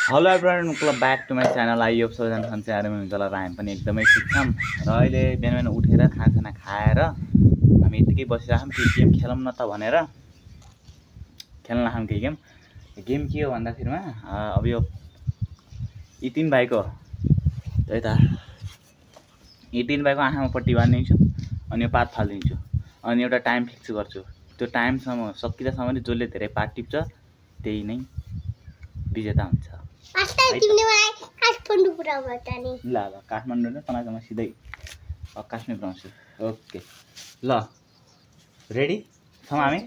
Hello everyone, welcome back to my channel. आइयो सबैजना सन्चै आरामै हुन्छ होला र हामी पनि एकदमै ठिक छौँ। र अहिले बिहान बिहान उठेर खाना खाएर हामी यतिकै बसिरहेको छौँ। केही गेम खेलौँ न त भनेर खेल्न लाग्यौँ। केही गेम के हो भन्दाखेरिमा अब यो इतिन भाइको त्यही त इतिन भाइको आँखामा पट्टी बाँधिदिन्छु अनि यो पात फालिदिन्छु अनि एउटा टाइम फिक्स गर्छु। त्यो टाइमसम्म सकिँदासम्म जसले धेरै पात टिप्छ त्यही नै विजेता हुन्छ। ल काठमाडौँ र तपाईँको म सिधै कश्मीर पुऱ्याउँछु। ओके ल रेडी छौँ हामी?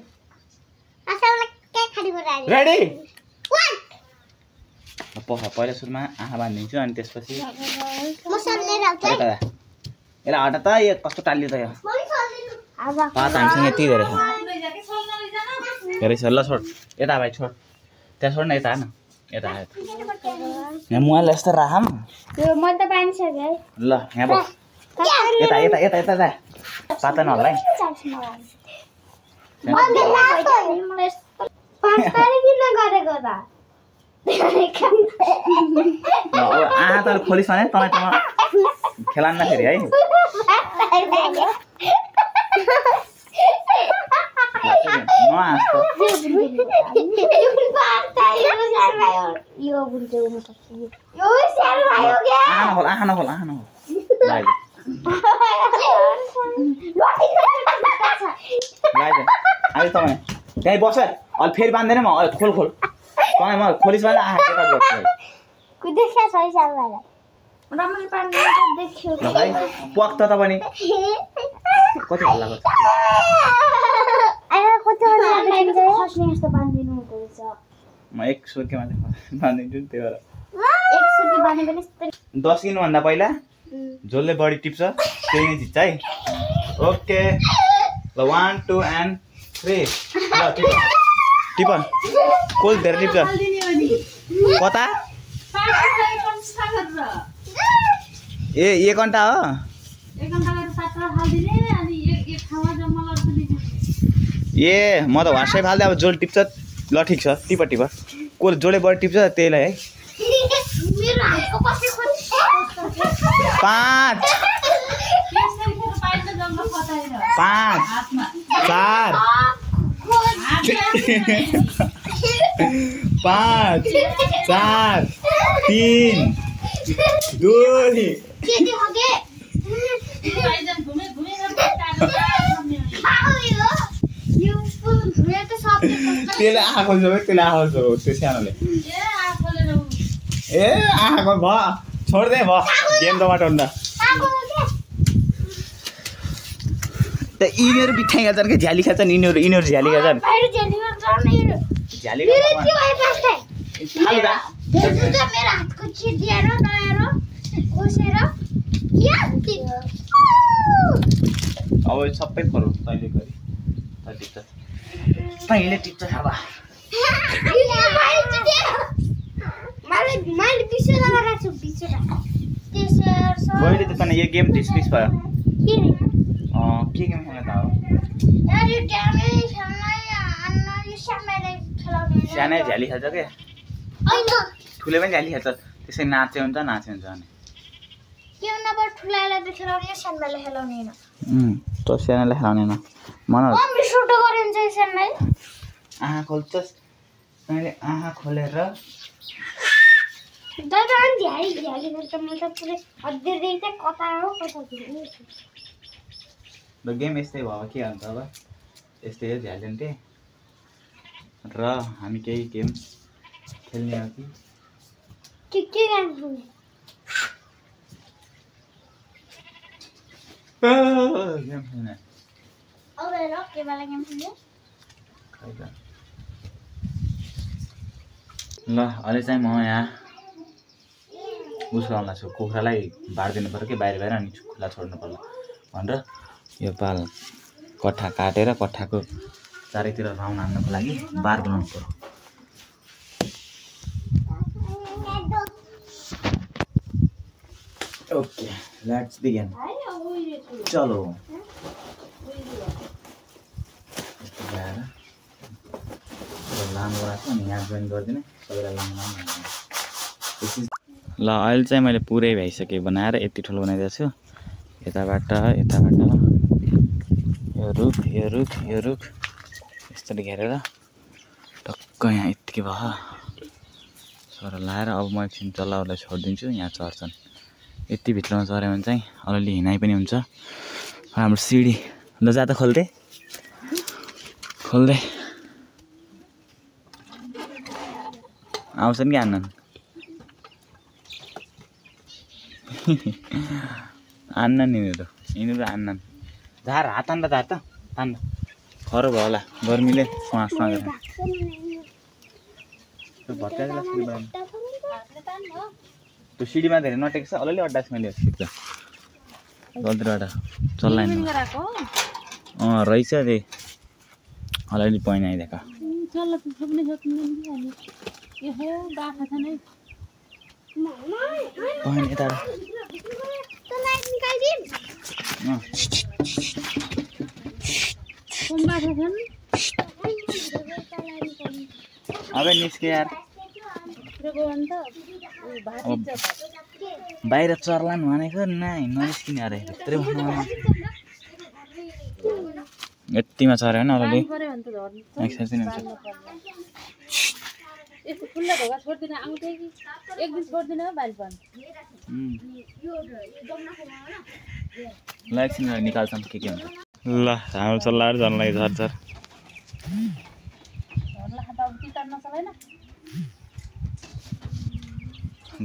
रेडी? पहिला सुरुमा आँखा बाँधिदिन्छु अनि त्यसपछि यसलाई हटा त, यो कस्तो टालियो त यो पात हामीसँग यति धेरै छ। धेरै छ। ल छोड यता भाइ, छोड त्यहाँ, छोड न यता हेर्न, यता आयो यहाँ मुहाललाई यस्तो राखौँ। ल यहाँ बस, यता यता यता यता यता पाता नहोला है। आँखा त खोलिस् भने तपाईँ त खेलान्न फेरि है। आँखा नखोल अहिले तपाईँ त्यहीँ बस। अहिले फेरि बाँध्दैन म, अहिले खोल तपाईँ म खोलिस् भने आँखा चेक गर्छु। पक त पनि कति हल्ला गर्छ। म 1 सुर्केमा बाँधिदिन्छु नि, त्यही भएर 10 किन्नुभन्दा पहिला जसले बढी टिप्छ त्यही नै जित्छ है। ओके ल 1 2 and 3 ल टिप कोल धेरै टिप्छ। कता ए 1 घन्टा हो? ए म त वाट्सएप हाल्दै। अब जसले टिप्छ ल ठिक छ, टिप को जसले बढी टिप्छ त्यहीलाई है। 5 4 5 4 3 2 त्यसले आँखा खोल्छ, त्यसले आँखा खोल्छ त्यो सानोले। ए आँखा खोल भयो, छोड्दै भयो गेम त बटाउनु त। यिनीहरू बिठाइ खेल्छन् कि झ्याली खेल्छन्? यिनीहरू झ्याली खेल्छन्। अब सबै खरो तैँले गरी तैँले टिप्छ खाबा। मैले त यो गेम डिस्मिस भयो। के गेम खेल्न त हो? सानै झ्याली खेल्छ क्या, ठुले पनि झ्याली खेल्छ। त्यसै नाचे हुन्छ भने त सानोले खेलाउने न। आँखा खोल्छस् तैँले, आँखा खोलेर गेम यस्तै भयो के अन्त। अब यस्तै हो झ्यालेन्टे। र हामी केही गेम खेल्ने हो कि गेम खेल्ने? ल अहिले चाहिँ म यहाँ उसको आउँदा छु, कुखुरालाई बारिदिनु पर्यो कि बाहिर अनि खुला छोड्नु पर्यो भनेर यो पाल कट्ठा काटेर कट्ठाको चारैतिर राउन्ड हान्नुको लागि बार बनाउनु पर्यो। Okay let's begin. चलो लामो राख्छु अनि यहाँ जोइन गरिदिने सबैलाई लामो ल अहिले चाहिँ मैले पुरै भइसकेँ बनाएर यति ठुलो बनाइदिएको छु। यताबाट यो रुख यस्तरी घेरेर टक्क यहाँ यत्तिकै भयो। सर लाएर अब म एकछिन चल्लाहरूलाई छोडिदिन्छु, यहाँ चर्छन्। यति भित्रमा चऱ्यो भने चाहिँ अलिअलि हिँडाइ पनि हुन्छ। हाम्रो सिडी ल जा त खोल्दै आउँछन् कि आन्नन् आन्नन् यिनीहरू आन्नन्। झार हात तान्दा झार त तान्दा खरो भयो होला गर्मीले श्वास गरेर त्यो सिडीमा धेरै नटेको छ अलिअलि अड्डा छ मैले सिक्छ गल्तीबाट चल्लाइन रहेछ त्यही अलिअलि पहिना आइदिएको यता अब निस्के यार बाहिर चर्लान् भनेको ननिस्किने अरे भित्रै यतिमा चऱ्यो भने अलिअलि एक्सर्साइज पनि हुन्छ। ल एकछिन निकाल्छौँ के हुन्छ। ल हाम्रो चल्लाहरू झर्न लागि झरझर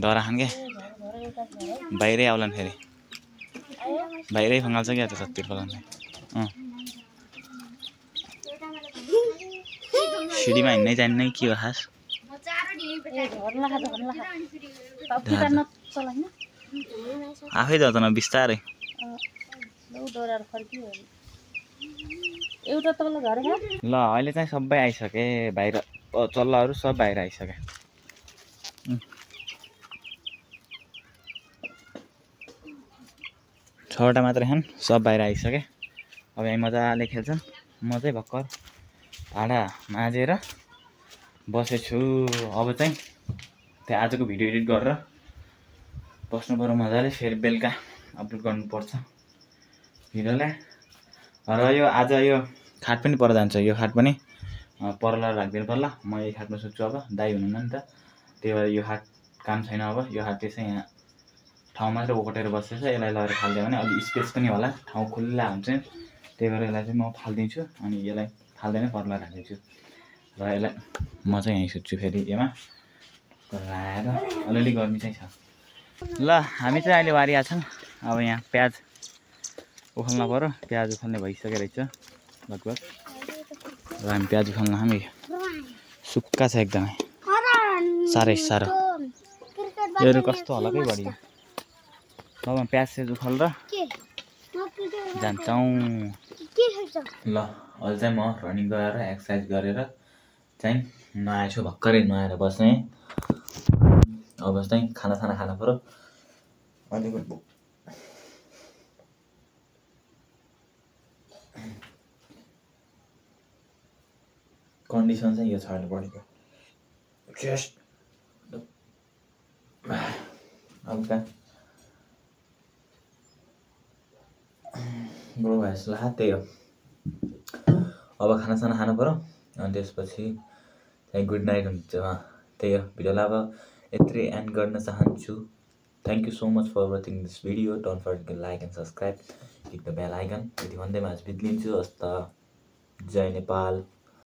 डरा खान क्या बाहिरै आउलान् फेरि बाहिरै फङ्गाल्छ क्या त्यो सत्तिर फलाउने सिडीमा हिँड्नै जान्नै के हो खास आफै झर्दैन बिस्तारै ल अहिले चाहिँ सबै आइसके बाहिर चल्लाहरू सब बाहिर आइसके। छवटा मात्रै छन् सब बाहिर आइसके। अब यहाँ मजाले खेल्छन्। म चाहिँ भर्खर भाँडा माझेर बसेछु। अब चाहिँ त्यो आजको भिडियो एडिट गरेर बस्नु पर्यो मजाले फेरि बेलुका अपलोड गर्नुपर्छ भिडियोलाई। र यो आज यो खाट पनि पर जान्छ। यो खाट पनि परला राखिदिनु पर्ला। म यही खाटमा सुत्छु अब दाइ हुनुहुन्न नि त त्यही भएर यो खाट काम छैन। अब यो खाट त्यसै यहाँ ठाउँ मात्र ओगटेर बसेछ। यसलाई लगेर फालिदियो भने अलि स्पेस पनि होला ठाउँ खुल्ला हुन्छ त्यही भएर यसलाई चाहिँ म फालिदिन्छु अनि यसलाई फाल्दैन परला राखिदिन्छु र यसलाई म चाहिँ यहीँ सुत्छु फेरि यसमा आएर अलिअलि गर्मी चाहिँ छ। ल हामी चाहिँ अहिले वारिया छौँ। अब यहाँ प्याज उखाल्न पर्यो। प्याज उखाल्ने भइसकेको रहेछ लगभग र हामी प्याज उखाल्न हामी सुक्खा छ एकदमै साह्रै साह्रो योहरू कस्तो हलकै बढी अब प्याज सेज उखालेर जान्छौँ। ल अहिले चाहिँ म रनिङ गएर एक्सर्साइज गरेर चाहिँ नुहाएछु भर्खरै नुहाएर बसेँ। अब चाहिँ खानासाना खानु पर्यो। अलिकति कन्डिसन चाहिँ यो छ अहिले बडीको चेस्ट अब कहाँ ग्रो भएछ ला त्यही हो। अब खानासाना खानु पर्यो अनि त्यसपछि चाहिँ गुड नाइट हुन्छ त्यही हो। भिडियोलाई अब यत्रै एन्ड गर्न चाहन्छु। Thank you so much for watching this video. Don't forget to like and subscribe hit the bell icon. यति भन्दै म आज बित्लिन्छु। हस्त जय नेपाल।